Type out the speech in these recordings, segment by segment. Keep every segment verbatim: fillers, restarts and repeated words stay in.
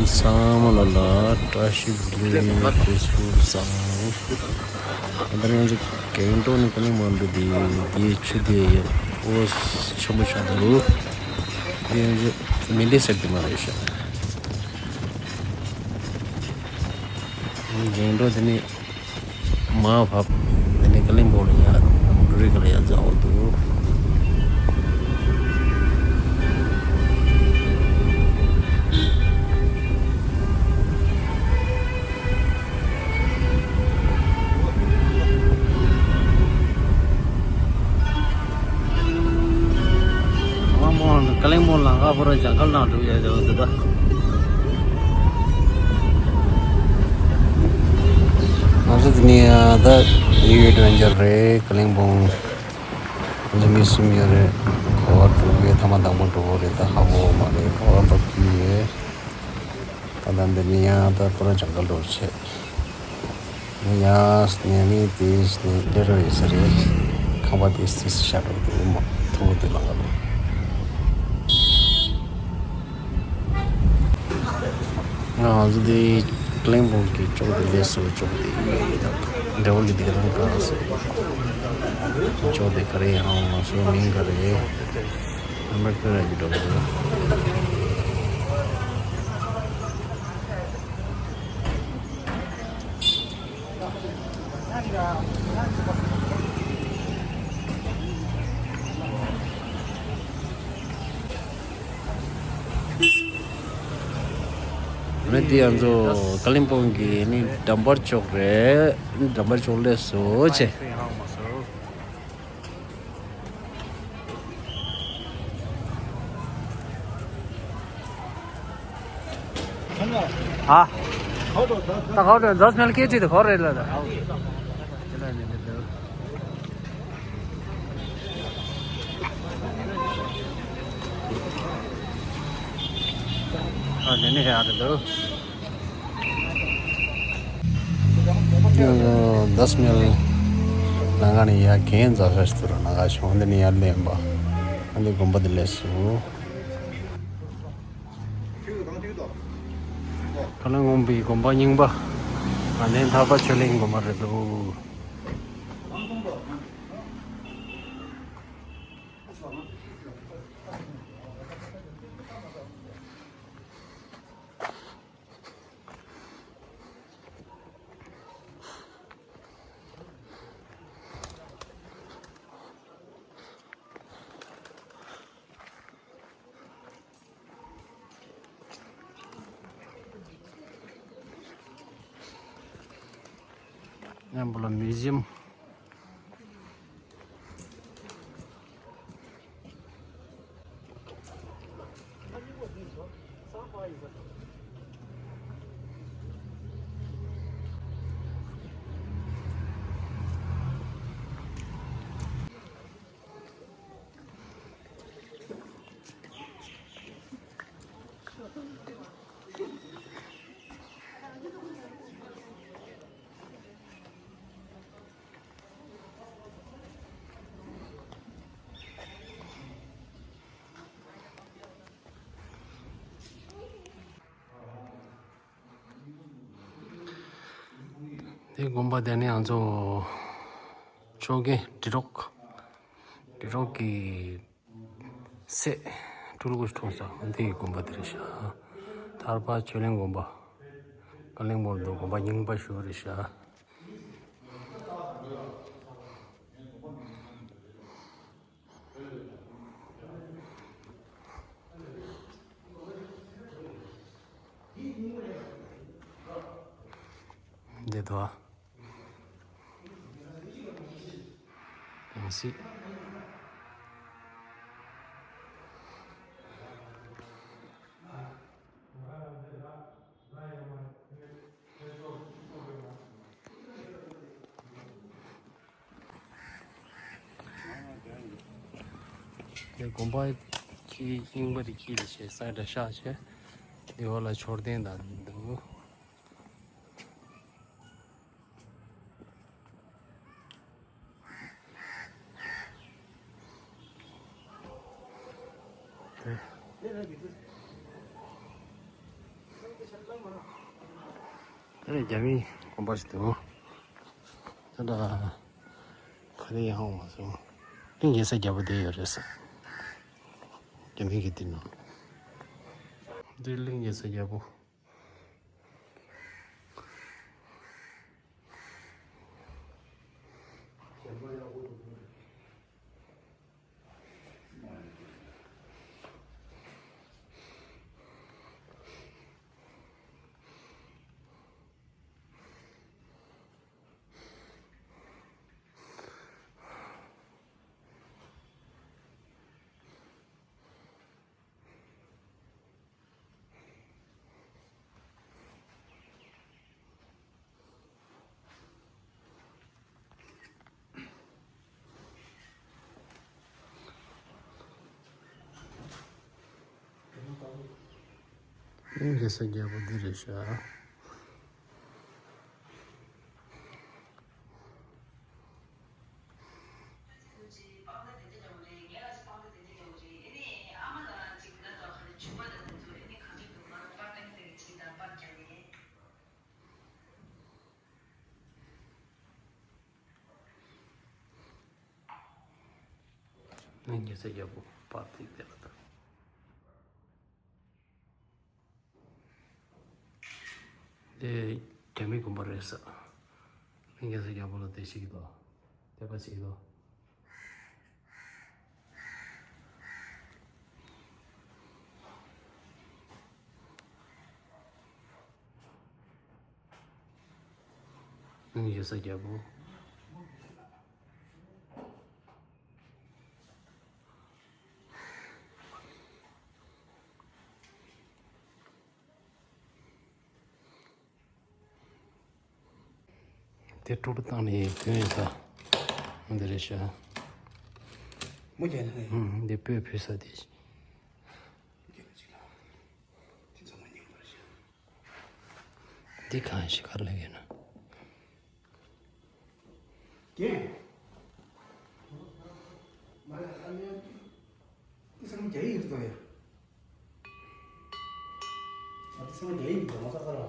ཚང་མ་ལ་ལ་བཀྲ་ཤིས་བདེ་ལེགས། བཀྲ་ཤིས་བདེ་ལེགས། ད་ལྟ་ང་ཚོ་གེང་ཊོག་ནས་ཀ་ལིང་པོང་འགྲོ་དུས་འདིའི་ཆུ་དེ་ཡ་ཨོ་ཆེན་པོ་ཆགས་འདུག་དེ་ཡང་མི་ལི་སེར་དེ་མ་རེད་ཤག་གེང་ཊོག་དེ་ནས་མར་བབས། དེ་ནས་ཀ་ལིང་པོང་ལ་ཡ་འགྲོ་རེས་ག་ལ་ཡ་མཛའ་བོ་འདུག་ཀ་ལིང་པོང་ལམ་ཁ་པུ་ར་ཇང་གལ་ནང་འགྲོ་ཡ་འདུག་ད། ང་ཚོ་འདི་ནས་ད་ནིའུ་ཨེཌ་ཝེན་ཅར་རེད། ཀ་ལིང་པོང་། ང་ཚོ་མི་གསུམ་ཡོད་རེད། ག་པར་འགྲོ་གི་ཡོད། ཐ་མ་དང་པོ་འགྲོ་གི་རེད། ད་ཧ་གོ་མ་རེད། ག་པར་འགྲོ་གི་ཡོད། ད་ལྟ་འདི་ནས་ཡང་ད་པུ་ར་ཇང་གལ་འགྲོ་བྱེད། ཡང་ནས་ནི་དེ་ནས་ལེ་རོ་ཡོད་ས་རེད། ཁང་པ་དེ་སི་སི་ཤ་འགྲོ་འདུག་མ་ཐུག་དེ་ལ་ང་ལ། ང་ཚོ་དེ་ཀ་ལིང་པོང་གི་ཅོག་དེ་ལས་སུ་ཅོག་དེ་ཡིན་ད། འདྲ་བོ་གི་དེ་རང་ག་སོ་ཅོག་དེ་ག་རེ་ཡང་ང་ཚོ་མིང་ག་རེ་རེད། ཨ་མ་ཀི་ར་གི་འགྲོ་གི་འདུག་ནི་དེ་ང་ཚོ་ཀ་ལིང་པོང་གི་ནི་འགྲམ་པར་ཅོག་རེད། ནི་འགྲམ་པར་ཅོག་ལས་སོ་ཆེ། ཨ། ད་ཁོ་རེ་ཛོས་མེལ་ཀེ་ཅི་ད་ཁོ་རེ་ལ་ད། ཨ་ནི་ནི་ཧ་རེ་ལོ། ཛོས་མེལ་ནང་ང་ནི་ཡ་གན་ཛ་ཧ་ཤ་ཏུ་ར་ནང་ང་ཤོང་འདི་ནི་ཡ་ལེན་པ། ཨ་ནི་དགོན་པ་འདི་ལས་སུ། ཀ་ལིང་པོང་གི་དགོན་པ་རྙིང་པ། ཨ་ནི་ཐར་པ་ཆོས་གླིང་དགོན་པ་རེད་འདུག་མཉམ་པོ་ལ་མིའུ་ཛི་ཡམ། དེ་དགོན་པ་དེ་ནི་ང་ཚོ་ཆོས་རྒྱལ་ཁྲི་སྲོང་། ཁྲི་སྲོང་གི་སྲས་སྤྲུལ་སྐུ་འཁྲུངས་ས་འདི་ཡི་དགོན་པ་དེ་རེད་ཤག་ཐར་པ་ཆོས་གླིང་དགོན་པ། ཀ་ལིང་པོང་དུ་དགོན་པ་རྙིང་པ་ཞིག་རེད་ཤག་འདི་དོ། ཡང་སྲིད། དེ་དགོན་པ་ཁྱི་རྙིང་པ་དེ་ཁྱི་ལ་བྱས་ས་འདྲ་ཤག་བྱས། དེ་འོག་ལ་མཆོད་རྟེན་དང་འདུག་དེ། རེད། རྒྱ་མིའི་དགོན་པ་ཞིག་འདུག་ད་ལྟ་ག་རེ་ཡང་འོང་མ་སོང་། གླིང་རྒྱལ་ས་རྒྱལ་པོ་དེ་ཡོད་རེད་ས། རྒྱ་མི་གི་དེ་ནང་། འདི་གླིང་རྒྱལ་ས་རྒྱལ་པོ། གླིང་རྒྱལ་ས་རྒྱལ་པོ་འདི་རེད་ཤག་གླིང་རྒྱལ་ས་རྒྱལ་པོ་པར་ཐིག་དེ་ལ་ད། དེ་རྒྱ་མི་དགོན་པ་རེད་ས། གླིང་རྒྱལ་ས་རྒྱལ་པོ་ལ་དེ་ཞིག་གི་དོ། དེ་པ་ཞིག་གི་དོ། གླིང་རྒྱལ་ས་རྒྱལ་པོ། དེ་དཀྲོལ་བཏང་ནས་དོན་ཡོད་ས། འདི་རེད་ཤག་མོ་རྒྱལ་ལ་ཡིན། ཨུམ། འདི་སྤོས་ཕུལ་ས་དེ། འདི་གང་ཞིག་ག་རེ་ལབ་ཡོད་ན། རྒན། མ་རེད། ཨ་ནི་འདི་ཚང་མ་རྒྱ་ཡིག་རེད་དོ་ཡ། ཨ། འདི་ཚང་མ་རྒྱ་ཡིག་རེད་དོ། ང་ཚ་ཁ་ར།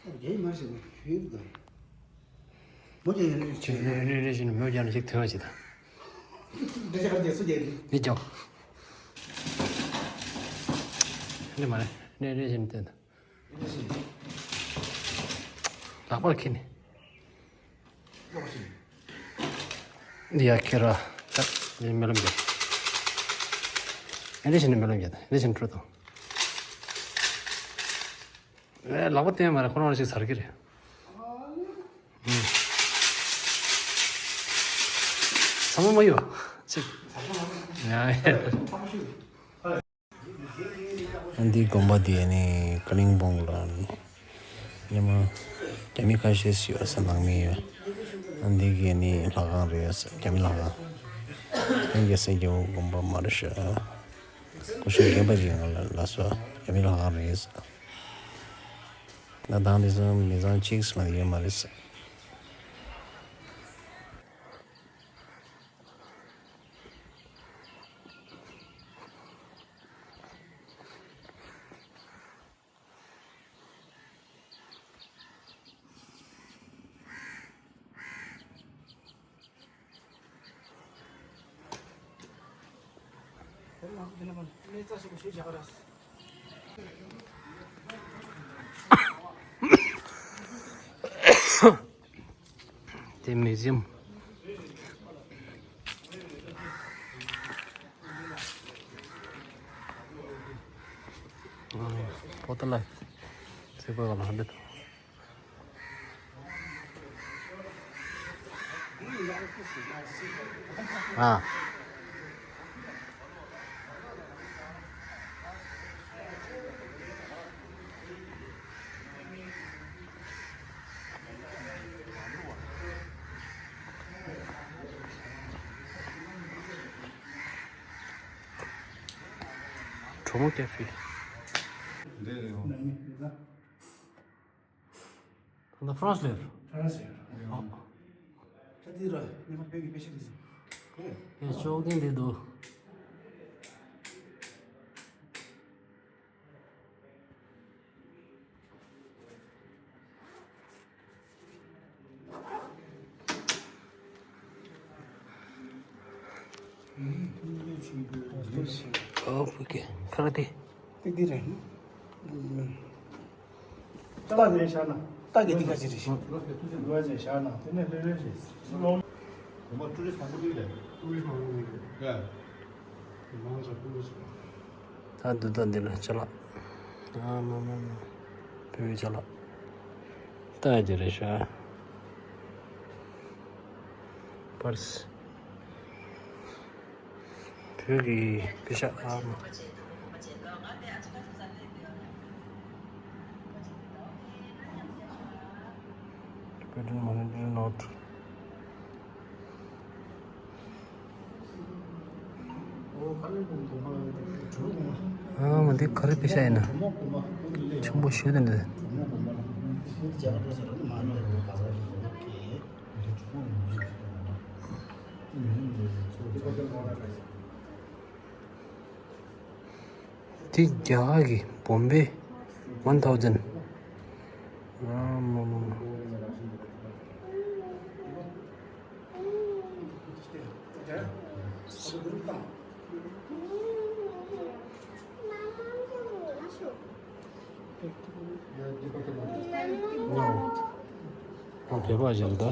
ཨ། རྒྱ་ཡིག་མ་རེད་ཟེར་ན་ཁྱོད་རེད་དོ་ཡ། མོ་རྒྱ་ཡིག་རེད། ཁྱོད་རེད་རེད་རེད་ཟེར་ནས་མོ་རྒྱ་ནས་ཞིག་ཐོན་བ་ཞིག་དང་། འདི་ཅག་རྒྱ་སུ་རྒྱ་ཡིག་རེད། འདི་ཅག་འདི་མ་རེད། རེད་རེད་ཟེར་ནས་བསྟན་དང་། ལག་པར་འཁྱེར་ནས། འདི་ཡར་འཁྱེར་ར། ད་འདི་སྨོན་ལམ་རྒྱག་འདི་བཞིན་སྨོན་ལམ་རྒྱག་འདི་བཞིན་འཕྲོ་དང་། ཨེ། ལག་པ་བསྟན་མ་རེད། ཁོ་རང་ཞིག་ཟ་གི་རེད། ཚང་མ་མ་ཡོད་ཅིག་ཡ། འདི་དགོན་པ་འདི་ནི་ཀ་ལིང་སྦོང་ལ་ནི་ཉི་མ་རྒྱ་མི་ཁ་ཤས་ཡོད་ས། ནང་མི་ཡོད། འདི་གི་ནི་ལྷ་ཁང་རེད་ས། རྒྱ་མི་ལྷ་ཁང་། ཨིན་གྱི་སེ་རྒྱ་བོ་དགོན་པ་མ་རེད་ཤག་སྐུ་ཞབས་རྒན་པ་ཅིག་ང་ལ་ལ་སོ་རྒྱ་མི་ལྷ་ཁང་རེད་ས། ང་དང་འདི་ཚོ་མི་ཚང་གཅིག་སུ་མ་ཡོད་མ་རེད་ས། དེ་མི་ཟིམ། ཨ། ཕོ་ཏ་ལ་ཚེ་པོ་ལ་ཧ་འདི། ཨ། གྲོ་མོ་ཀ་ཧྥེ། འདི་རེད་འོ། ད་ལྟ་ཧྥ་རན་སི་ལ་ཡོད། ཧྥ་རན་སི་ལ་ཡོད། ཨོ། ད་འདི་ར་ངས་ཁ་བོད་ཀྱི་དཔེ་ཆ་འདི་ཟིན། ཨེ། ཅོག་ལྡན་འདི་འདུག་ཨོ་ཨོ་ཁེ། ཁ་ལག་དེ། ཏིག་ཏིག་རེད། ཏག་ཏག་ནས་བཞག་ན། ཏག་གི་ཏིག་ཁ་ཅིག་རེད། འགྲོ་བ་ཅན་བཞག་ན་དེ་ནས་ལྷོད་ལྷོད་རེད། སློང་། གོ་མ་ཀྲུ་རི་སང་པོ་ཏི་ལས། ཀྲུ་རི་སང་པོ་ཏི་ལས། ཡ། མང་ཆ་ཀྲུ་རི་སང་། ད་འདི་ད་འདི་ལ་ཅ་ལག་ཨ་མ་མ་མ། བོད་པའི་ཅ་ལག་ད་འདི་རེད་ཤག་པར་སི། བོད་ཀྱི་པེ་ཤག་ཨ་མ། Tibetan monetary note. ཨ་མ་འདི་ག་རེ་པེ་ཤག་ཡིན་ན། ཆེན་པོ་ཞེ་དྲག་འདི། འདི་རྒྱ་གར་གྱི་བོམ་བེ་ཝན་ཐའུ་ཟན། ཨ་མ་མ་མ། ཨ་བོད་པ་ཞིག་ད།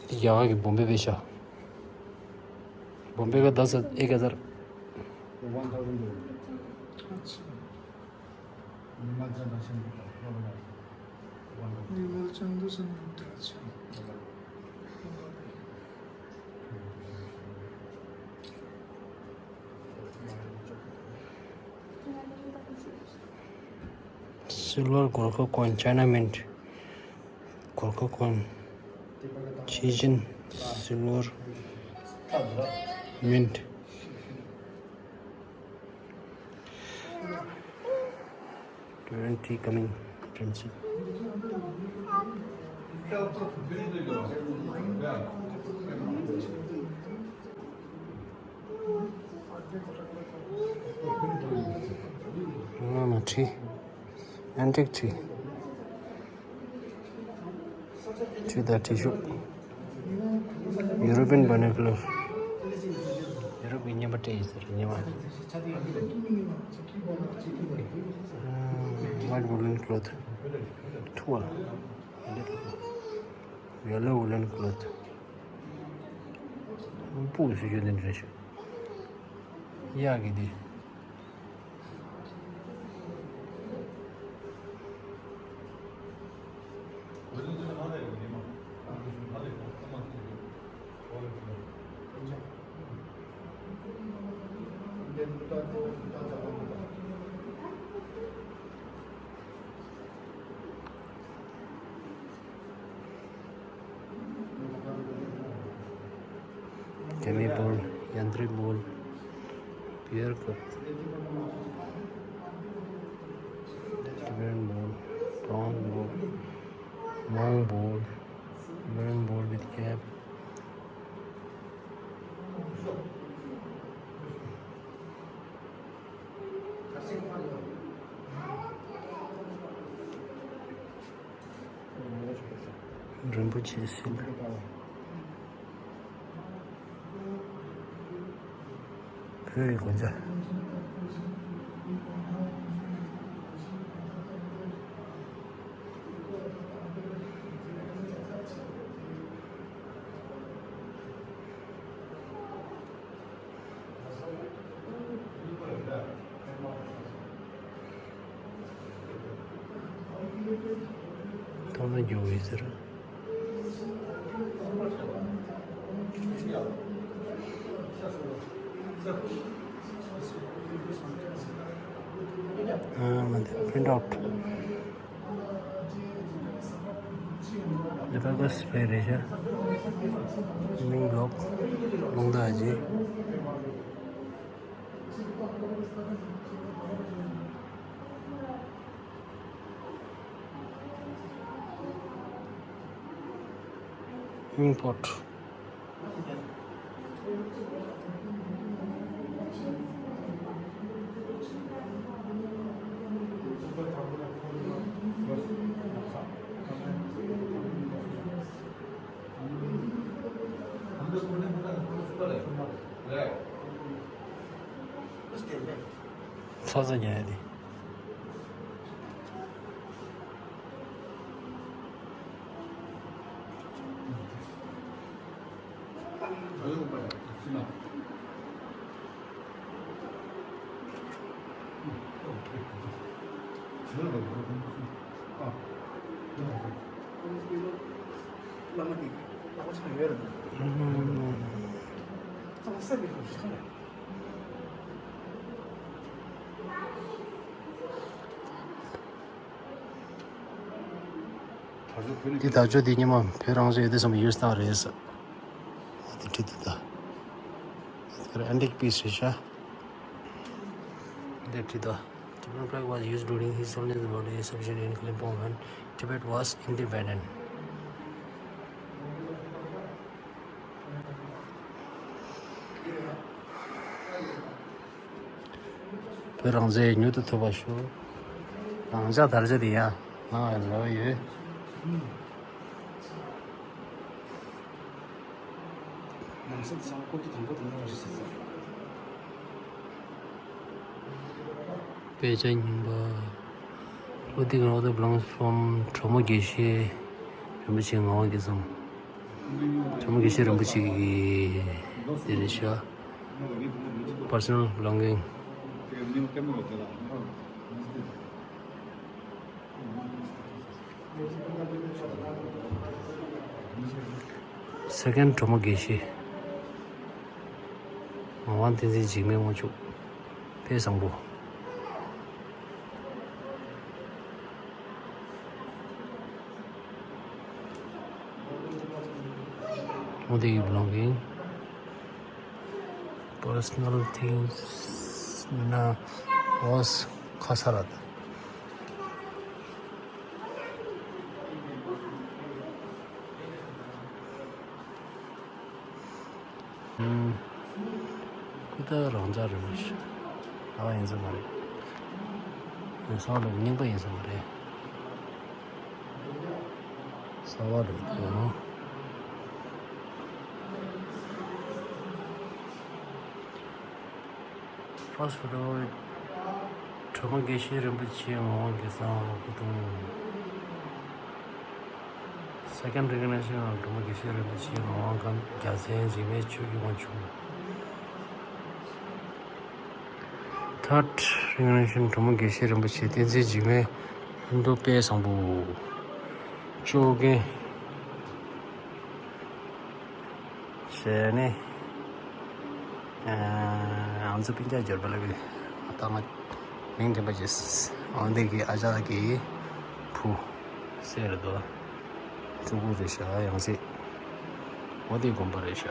འདི་རྒྱ་གར་གྱི་བོམ་བེ་པེ་ཤག་བོམ་བེ་ག་དྷ་ས་ཨེ་ཀ་ཧ་ཛར། अच्छा। निर्मल चंद दर्शन गुप्ता। निर्मल चंद दर्शन गुप्ता, अच्छा। Silver Gorkha coin, China mint. Gorkha coin, Chichen silver mint. Twenty coming, twenty. ང་ན་ཁྲི། ཨན་ཊིག་ཁྲི། ཁྲི་དང་ཁྲི་ཤོག European binocular. ཡོ་རོབ་ཀྱི་རྔན་པ་སྤྲད་ཡོད་ཟེར་རྔན་པ། White woolen cloth. ཐུ་བ། Yellow woolen cloth. སྤུ་གུ་སུ་ཡོད་ནི་རེད་ཤག་གཡག་གི་འདི། Demi bowl, yantric bowl, beer cup, Tibetan bowl, bronze bowl, long bowl, Tibetan bowl with cap. རིན་པོ་ཆེ་སིལ། བོད་ཀྱི་གོན་ཆས། ཐོག་མ་རྒྱུ་བའི་ཟེར། ཨ་མ་འདི་print out. འདི་པ་ག་སི་པའི་རེད་ཤག་མིང་ལོག་ལུང་ད་ཨ་ཇེ། Import. ཚ་ཚ་ཉལ་ཡ་དེ། འདི་དག་ཆོས་འདི་ཉི་མ་བོད་རང་བཙན་ཡོད་དུས་ཙམ་ཡོད་སྟངས་རེད་ཟེར། འདི་བྲིས་འདུག་ད། Antique piece རེད་ཤག་འདི་བྲིས་འདུག Tibetan flag was used during his seventeen birthday exhibition in Kalimpong when Tibet was independent. བོད་རང་བཙན་མྱུར་དུ་ཐོབ་པ་ཞུ། རང་ཅག་དར་ཆ་དེ་ཡ་ང་ལ་རེ་བ་ཡོད། ནམ་སེང་སང་ཀོ་ཏི་དང་པོ་དེ་ནས་རེད་ཟེར། དཔེ་ཆ་རྙིང་པ། What the order belongs from གྲོ་མོ་དགེ་བཤེས་རིན་པོ་ཆེ་ངག་དབང་སྐལ་བཟང་། གྲོ་མོ་དགེ་བཤེས་རིན་པོ་ཆེ་གི་དེ་རེད་ཤག Personal belonging. Second གྲོ་མོ་དགེ་བཤེས། ངག་དབང་བསྟན་འཛིན་འཇིགས་མེད་དབང་ཕྱུག་དཔལ་བཟང་པོ། What the belonging? Personal things, ན་was ཁ་ས་ར་ད། ཨུམ། ཁོ་ད་རང་ཅག་རེད་མ་ཤེས། ཨ་བ་ཡིན་ས་མ་རེད། ཡིན་ས་ལ་རྙིང་པ་ཡིན་ས་མ་རེད། གསར་བ་རེད་དོ། First photo. གྲོ་མོ་དགེ་བཤེས་རིན་པོ་ཆེ་ངག་དབང་སྐལ་བཟང་སྐུ་གདུང་། Second recognition of གྲོ་མོ་དགེ་བཤེས་རིན་པོ་ཆེ་ངག་དབང་སྐལ་རྒྱལ་མཚན་འཇིགས་མེད་ཆོས་ཀྱི་དབང་ཕྱུག Third recognition གྲོ་མོ་དགེ་བཤེས་རིན་པོ་ཆེ་བསྟན་འཛིན་འཇིགས་མེད་ལྷུན་གྲུབ་དཔལ་བཟང་པོ། བཅོ་ལྔ། བྱས་ནས། ཨ་ང་ཚོ་སྤུན་ཀྱག་འབྱོར་པ་ལ་བས་ད་ང་མིང་འདྲེན་པ་བྱས། འོ་འདི་གི་ཨ་ཅག་གི་བུ་སྲས་རེད་དོ། སྤྲུལ་སྐུ་རེད་ཤག་ཡང་སྲིད། འོ་འདི་དགོན་པ་རེད་ཤག་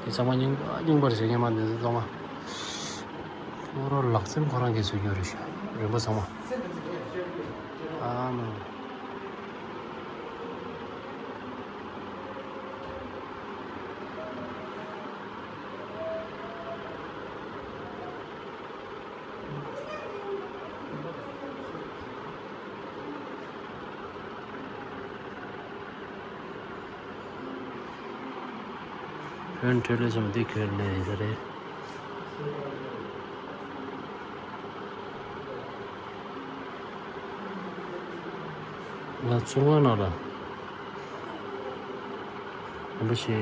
དེ་ཚང་མ་རྙིང་རྙིང་པ་རེད་ཤག་སྔོན་མ་འདི་ཚོ་ཚང་མ། ཁོ་རང་ལག་སེམས་ཁོ་རང་གིས་བཟོས་རྒྱུ་རེད་ཤག་རིམ་པ་ཚང་མ། ཨ་མ། བོད་འཕྲོད་ལས་ཙམ་འདི་ཁྱོད་ལས་ཡིན་ས་རེད། ང་ཚོང་བ་ནང་ལ། རིན་པོ་ཆེ།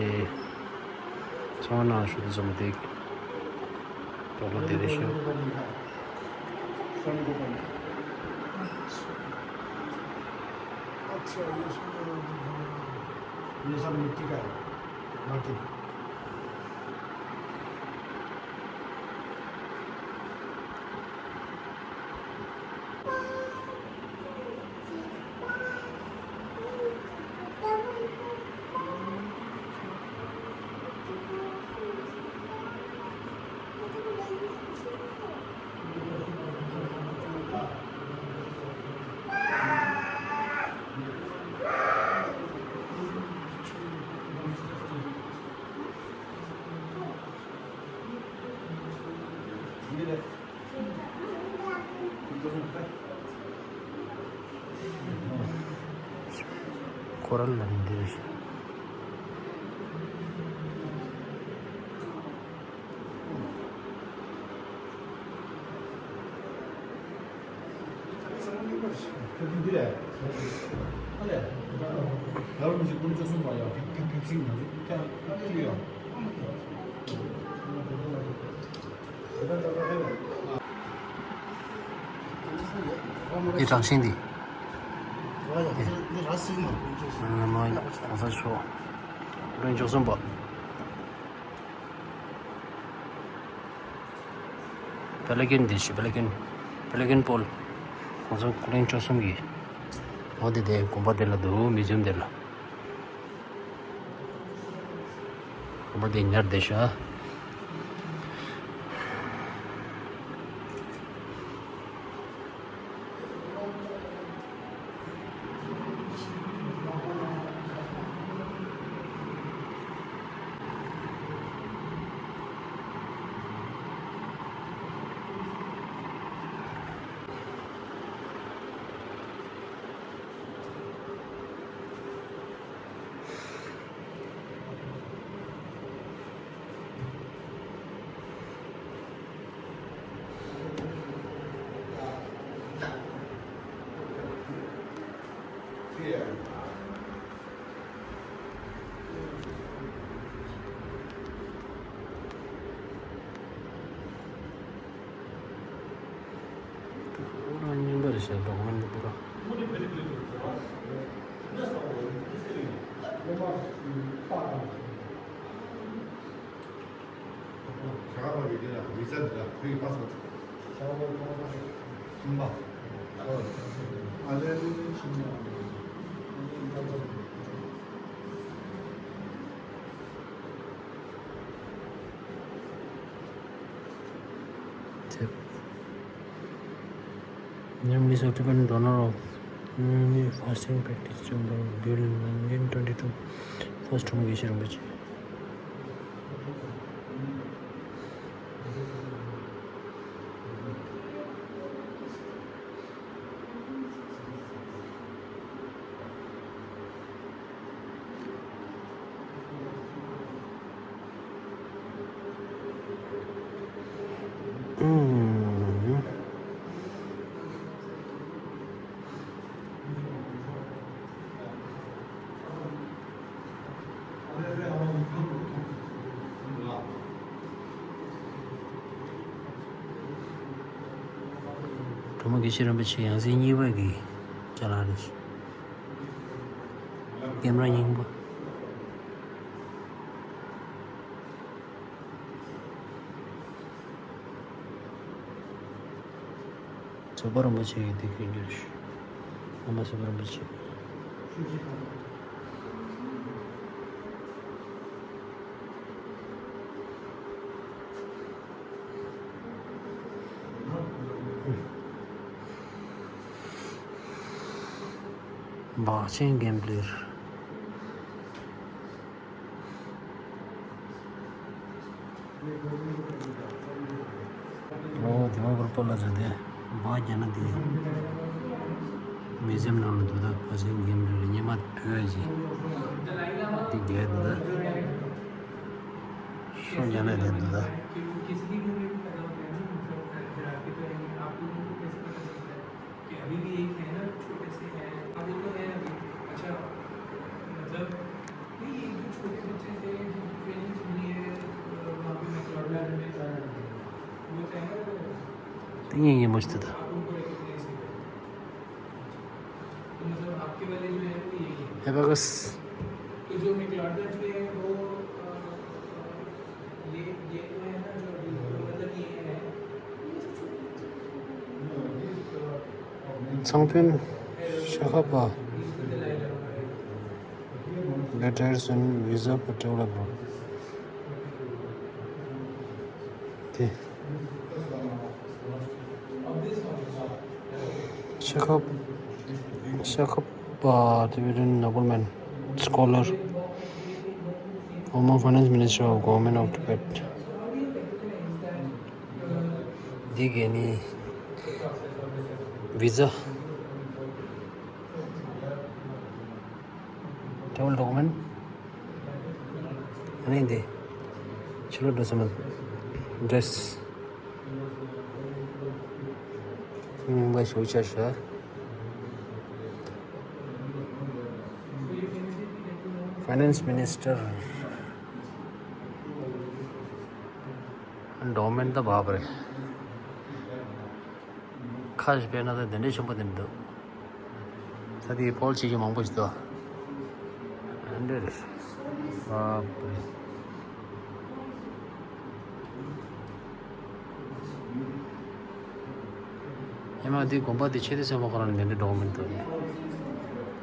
ཚང་མ་ནང་ཞུ་དུ་འཛོམས་ཏེ། རོགས་པ་དེ་རེ་ཞུ། ये सब मिट्टी का है, माटी। ཁོ་རང་ལ་འདིར། འདི་དྲང་ཤིང་འདི། འདི་ར་སིག་མ་དགོངས་ཆོག་གསུམ། ཨ་མ་གོང་ས་མཆོག་བློན་བཅུ་གསུམ་པ། པེ་ལེ་གིན་འདི་ཞུ། པེ་ལེ་གིན། པེ་ལེ་གིན་པོལ། གོང་ས་བློན་བཅུ་གསུམ་གྱི། འོ་འདི་དེ་དགོན་པ་དེ་ལ་འདུག་མིའུ་ཛིམ་དེ་ལ། དགོན་པ་དེ་ཉར་བསྡད་ཤག་རང་རྙིང་པ་རེད་ཤག་འགྲོ་མཁན་འདི་པུ་ར། Name list of different donor of mm, fasting practice chamber built in nineteen twenty-two. First Homo Geshe Rinpoche. སྒྲོལ་མ་དགེ་བཤེས་རིན་པོ་ཆེ་ཡང་སྲིད་གཉིས་པ་གི་ཅ་ལག་རེད། ཀེམ་ར་རྙིང་པ། བཟོད་པ་རིན་པོ་ཆེ་ཡི་དེ་གི་འགྱུར། ཨ་མ་བཟོད་པ་རིན་པོ་ཆེ། འབག་ཆེན་གེམ་པླེར། ཨོ། དེ་མ་བར་པ་ལ་ཟེར་ཏེ་འབག་རྒྱ་ན་དེ་མིའུ་ཛིམ་ནང་ལ་འདུག་ད་བ་ཟིན་གེམ་པླེར་སྙེ་མ་བོད་ཀྱི་དེ་རྒྱལ་འདུག་ད་ཤོ་རྒྱ་ན་དེ་འདུག་ད། कि अभी भी एक है ना, छोटे से है, अभी तो है अभी। अच्छा, मतलब, नहीं, ये जो छोटे बच्चे थे, जो ट्रेनिंग चल रही है, अ, वहाँ पे मैक्लोडलैंड में, वो तो है ना, वो तो यही है मुझसे था। आप उनको रिकॉग्नाइज नहीं करते। तो मतलब, आपके वाले जो है, वो यही है। Abacus। तो जो मैक्लोडलैंड में है, वो, अ, ये, ये तो है ना, जो अभी, मतलब, ये है। ཚོང་དཔོན་ཤ་ཁ་པ། Letters and visa for travel abroad. དེ། ཤ་ཁ་ཤ་ཁ་པ། Tibetan nobleman, scholar, former finance minister of government of Tibet. འདི་གས་ནི་ཝི་ཛ། ཊེ་བལ་ཌོ་ཀུ་མེན་ཊི། ཨ་ནི་འདི་ཕྱི་ལོགས་འགྲོ་ས་མ། ཌི་རེ་སི། ངན་པ་ཞིག་ཆགས་ཤག་ཕའི་ནན་སི་མི་ནི་སི་ཊར། ཌོ་ཀུ་མེན་ཊི་ད་བབས་རེད། ཁ་ཞིག་དཔེར་ན་ད་དེ་འདྲའི་ཆེན་པོ་དེ་འདུག་ས་དེའི་ཕོལ་བྱེད་ཀྱི་མང་པོ་ཞིག་འདུག་ཨ་འདྲ་རེད། བབས་རེད། ཡང་མ་དེའི་དགོན་པ་དེ་ཆེ་དེ་སེམས་པ་ཁོ་རང་ནས་འདི་འདྲའི་ཌོ་ཀུ་མེན་ཊི་འདུག་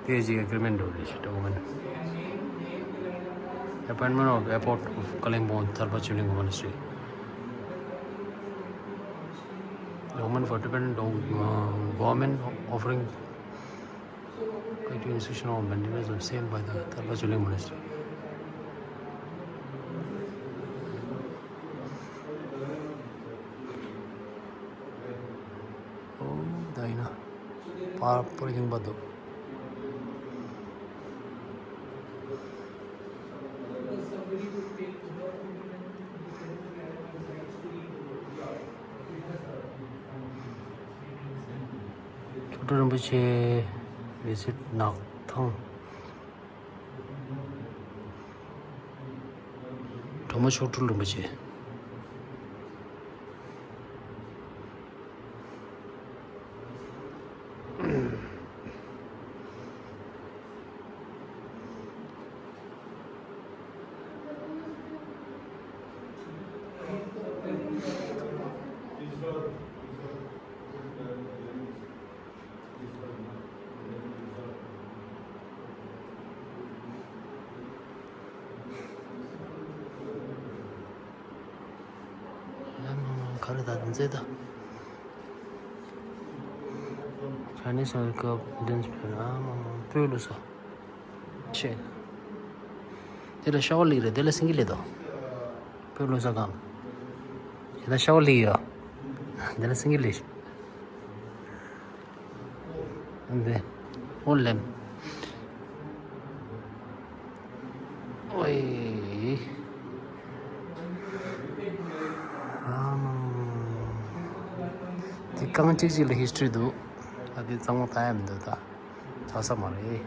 དེ་ཅིག་ཨེ་གི་རི་མེན་ཊི་འདུག་རེད། ཌོ་ཀུ་མེན་ཊི། Appointment of Abbot of Kalingpong Tharpa Choling Monastery. Document for dependent dog, uh, government offering to institution of maintenance of same by the Tharpa Choling Monastery. ཨོ་ད་ཡིན་ན་པར་པར་ཡིན་པ་འདུག་མཆོག་སྤྲུལ་རིན་པོ་ཆེ་བི་ཟིཊ་ནག་ཐང་། གྲོ་མོ་མཆོག་སྤྲུལ་རིན་པོ་ཆེ། ཨ་མ་མ་ག་རེ་ད་འདི་ཚེ་ད། Chinese America Indians ཕེར་ཨ་མ་མ་སྤོས་ལུགས་སོ། ཆེ། དེ་ལ་ཤ་བ་ལིག་རེད། དེ་ལ་སེང་གེ་ལེ་དོ། སྤོས་ལུགས་ས་གང་། དེ་ལ་ཤ་བ་ལིག་ཡོད། དེ་ལ་སེང་གེ་ལེ། འདི། ཨོ་ལེམ། ཨོའི། ཨམ། འདི་རྐང་གཅིག་གཅིག་ལ་ཧིས་ཊོ་རི་འདུག་ཨ་འདི་གཙང་མ་ད་ཡ་མི་འདུག་ད། ཚ་ས་མ་རེད།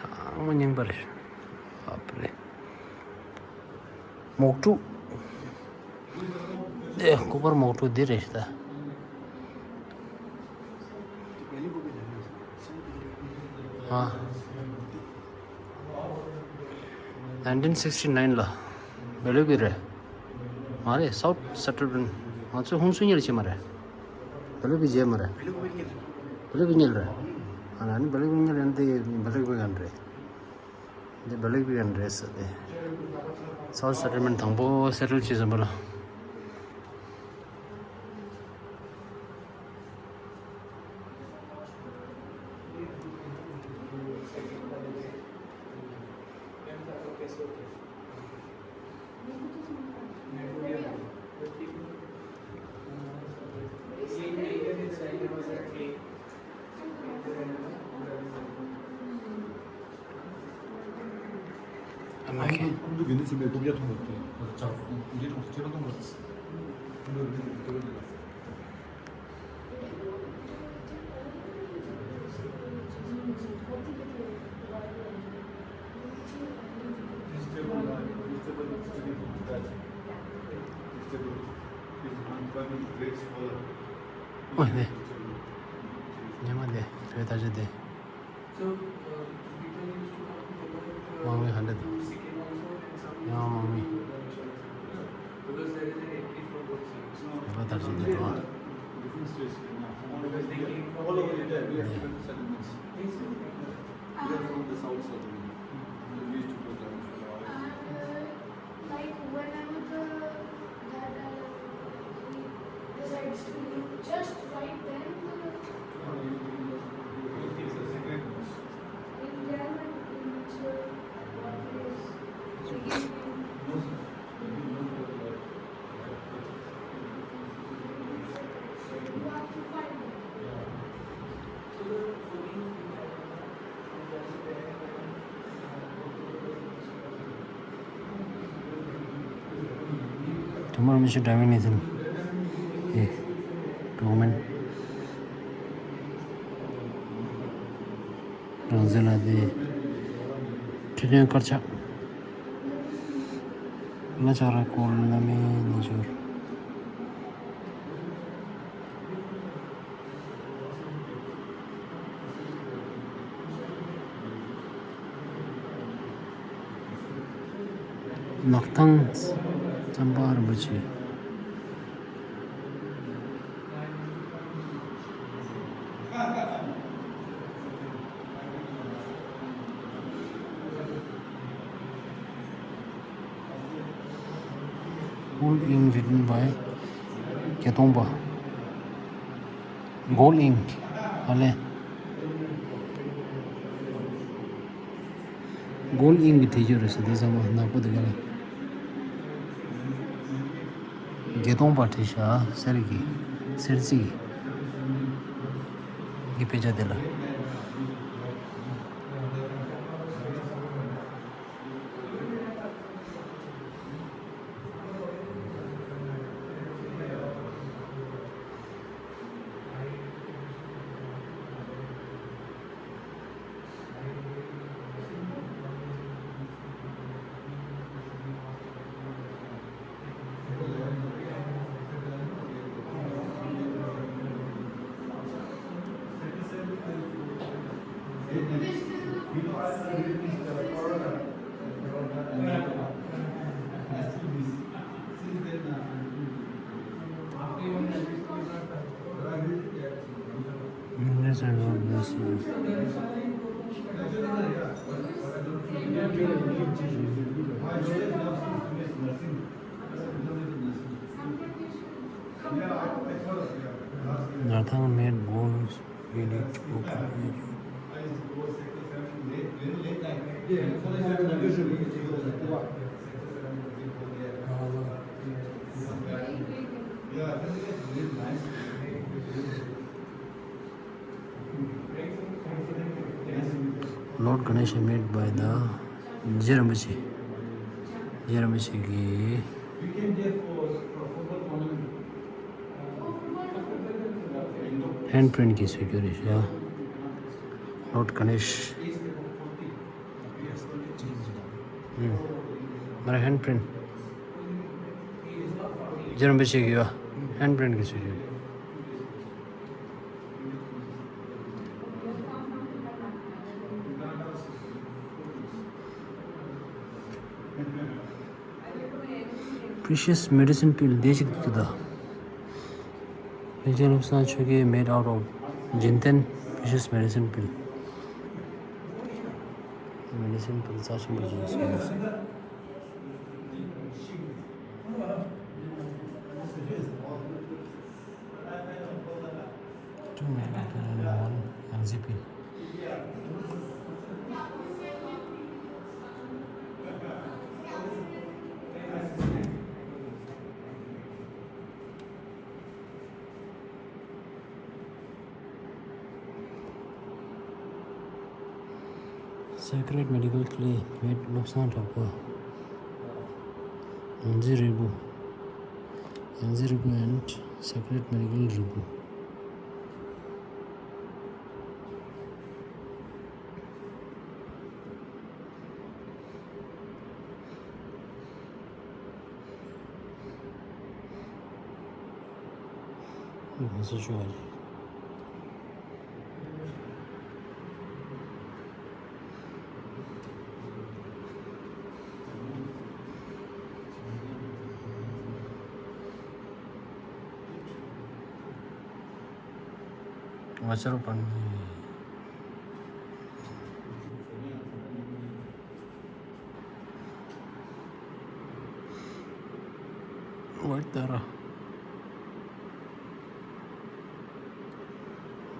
ཨ་མ་རྙིང་པ་རེད། ཨ་པ་རེད། མོག་ཀྲུ། ཨེ་སྐུ་པར་མོག་ཀྲུ་འདི་རེད་ད། ཨ། nineteen sixty nine ལ་བེ་ལུ་པི་རེད། མ་རེད། སའུ་ཐི་སེ་ཊལ་མེན་ཊི། ང་ཚོའི་ཧུན་སུར་གཉེར་བྱས་མ་རེད། བེ་ལུ་པི་བྱས་མ་རེད། བེ་ལུ་པི་གཉེར་རེད། ཨ་ནི་བེ་ལུ་པི་གཉེར་ཡང་དེ་བེ་ལུ་པི་གན་རེད། འདི་བེ་ལུ་པི་གན་རེད་ཟེར་ཏེ། སའུ་ཐི་སེ་ཊལ་མེན་ཊི་དང་པོ་སེ་ཊལ་བྱས་ཟིན་པ་ལ། ཨོ་ནི། ཉི་མ་ནི་བོད་ད་ཆ་དེ། དམག་མི་ཧན་ཌེ་ཌི། ཡང་དམག་མི། བོད་པ་དར་ཞིང་དུ་འགྲོ་བ། Like whenever the, that, uh, he decides to leave, just right then, the, in German, in which, uh, what is, མར་མི་ཤི་ཌ་རའི་ཝིང་ལའི་སན་སི་ཨེ་ཌོ་ཀུ་མེན་ཊི། རང་བཙན་ལ་དེ་ཁྲི་སྟོན་དཀར་ཆག་ལ་ཆག་ར་སྐོར་བླ་མའི་རྣལ་འབྱོར། ནག་ཐང་གཙང་པ་རིན་པོ་ཆེ། Gold ink written by བརྒྱད་སྟོང་པ། Gold ink ཨ་ལས། Gold ink གི་བྲིས་རྒྱུ་རེད་ཟེར་དེ་ཚང་མ་ནག་པོ་དེ་ག་ལ། བརྒྱད་སྟོང་པ་བྲིས་ཤག་གསེར་གྱི་གསེར་རྩི་གི་དཔེ་ཆ་དེ་ལ། Northern Made Gold Village open. Lord Ganesha made by the རྗེ་རིན་པོ་ཆེ། རྗེ་རིན་པོ་ཆེ་གི་ཧན་པྲིན་གྱིས་བཟོས་རྒྱུ་རེད་ཤག Lord Ganesh. ང་རང་ཧན་པྲིན། རྗེ་རིན་པོ་ཆེ་གི་ཡོད། ཧན་པྲིན་གྱིས་བཟོས་རྒྱུ་རེད། Precious medicine pill འདི་ཞིག་འདུག་ད། རིན་ཆེན་བློ་བཟང་ཆོས་རྒྱན་made out of འཇིན་རྟེན། Precious medicine pill. Medicine pill རྩ་ཆེན་པོ་ཞིག་ཡིན་ཟེར། Sacred Medical Clay made བློ་བཟང་གྲགས་པ། ཡང་རྩེ་རིལ་བུ། ཡང་རྩེ་རིལ་བུ་and Sacred Medical རིལ་བུ། ང་ཚོ་ཅོག་ང་ཅར་པན། ཝར་ཏ་ར།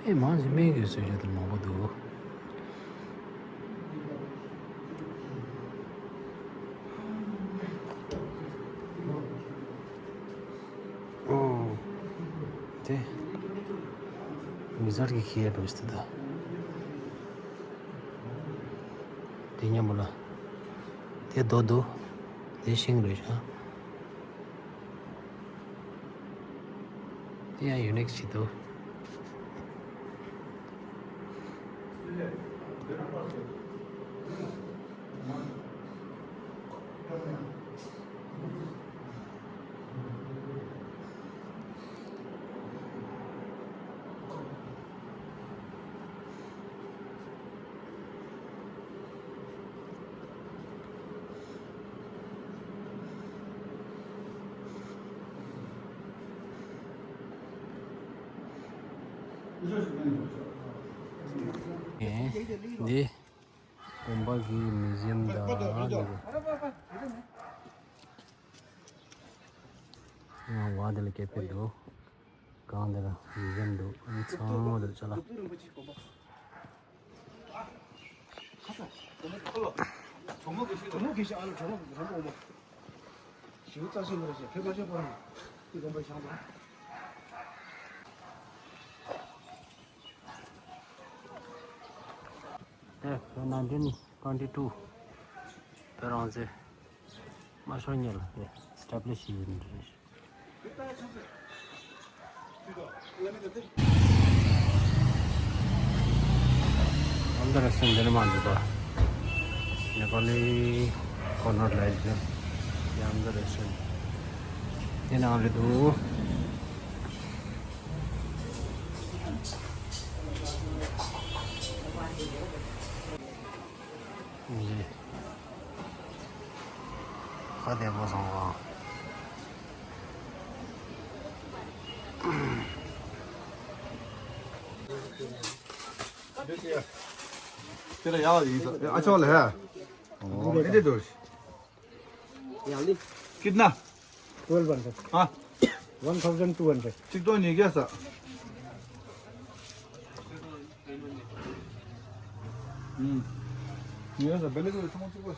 ཨེ་མང་ཞིག་སྨན་གྱི་བཟོ་རྒྱུ་དེ་མང་པོ་འདུག་ཨོ། དེ། མི་ཟར་གྱི་ཁྱི་ཡ་འགྲོ་ཞིག་ད། དེ་མཉམ་པོ་ལ། དེ་རྡོ་འདུག་དེ་ཤིང་རེད་ཤག་ཡང་ཡུ་ནིག་ཞིག་འདུག་འདི་དགོན་པ་གི་མིའུ་ཛི་ཡམ་དང་། ང་བ་དེ་ལ་སྐད་ཕེབས་འདུག་གང་དེ་ལ་མིའུ་ཛི་ཡམ་འདུག་ཨ་ནི་ཚང་མ་འདུག་ཅ་ལག་དེ་nineteen twenty two དེ་རང་ཚེ་མ་ཤོར་ཉེ་ལ་དེ་ཨེ་སི་ཊེབ་ལི་ཤི་ཡིན་རེད། ཨ་མདོ་རེ་སི་ཊོ་རེནཊ་འདིར་མ་འདུག་པ། ནེ་པ་ལི་ཀོར་ནར་ལ་ཡོད། ཨ་མདོ་རེ་སི་ཊོ་རེནཊ་དེ་ནང་རེད་འདུག་ཁ་བདེ་པོ་སོང་བ། དེ་ལ་ཡག་ཡིན་ས། ཨ་ཆོག་ལ་ཧ། ཨོ་མི་དེ་འདུག་ཡང་ལི། कितना? Twelve hundred. हाँ। One thousand two hundred. चिकटो नहीं क्या सा? हम्म। नहीं सा, पहले तो थोड़ा चिकटो।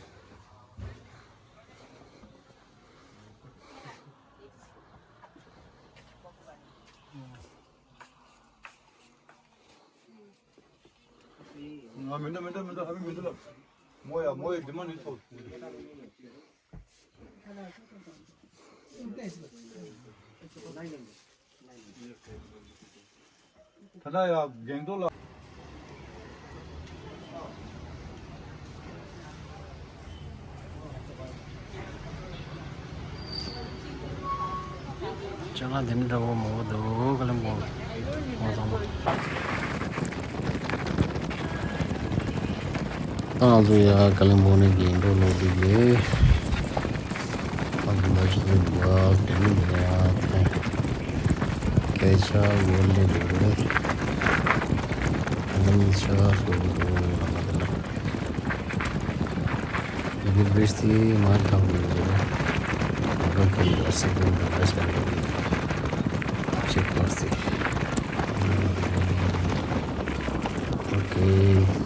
ང་མི་འདུག་མི་འདུག་མི་འདུག་ཧ་མི་མི་འདུག་ལབ། མོ་ཡ་མོ་ཡི་ཌི་མན་ཌི་ཐོབ། ད་ལྟ་ཡ་རྒན་རྡོ་ལ། ཅ་ལག་འདི་འདྲ་བོ་མང་པོ་འདུག་ཀ་ལིམ་པོང་། ཨོ་ཚང་མ། ད་ང་ཚོ་ཡ་ཀ་ལིམ་པོང་ནས་རྒན་རྡོ་ལོག་འདུག་ལེ། ཨ་ཁུ་མ་ཞིག་འདུག་ག་དེ་ནི་འདི་ཡ་ཐེ། སྐད་ཆ་ཡོད་ལེ་རེད། ཨ་ནི་ཆ་སོ་འདུག་ལ་མ་འདི་ལ། Big bridge དེ་མར་ལྷག་དགོས་ཡོད་རེད། Motor vehicle second the best vendor check post དེ། Okay.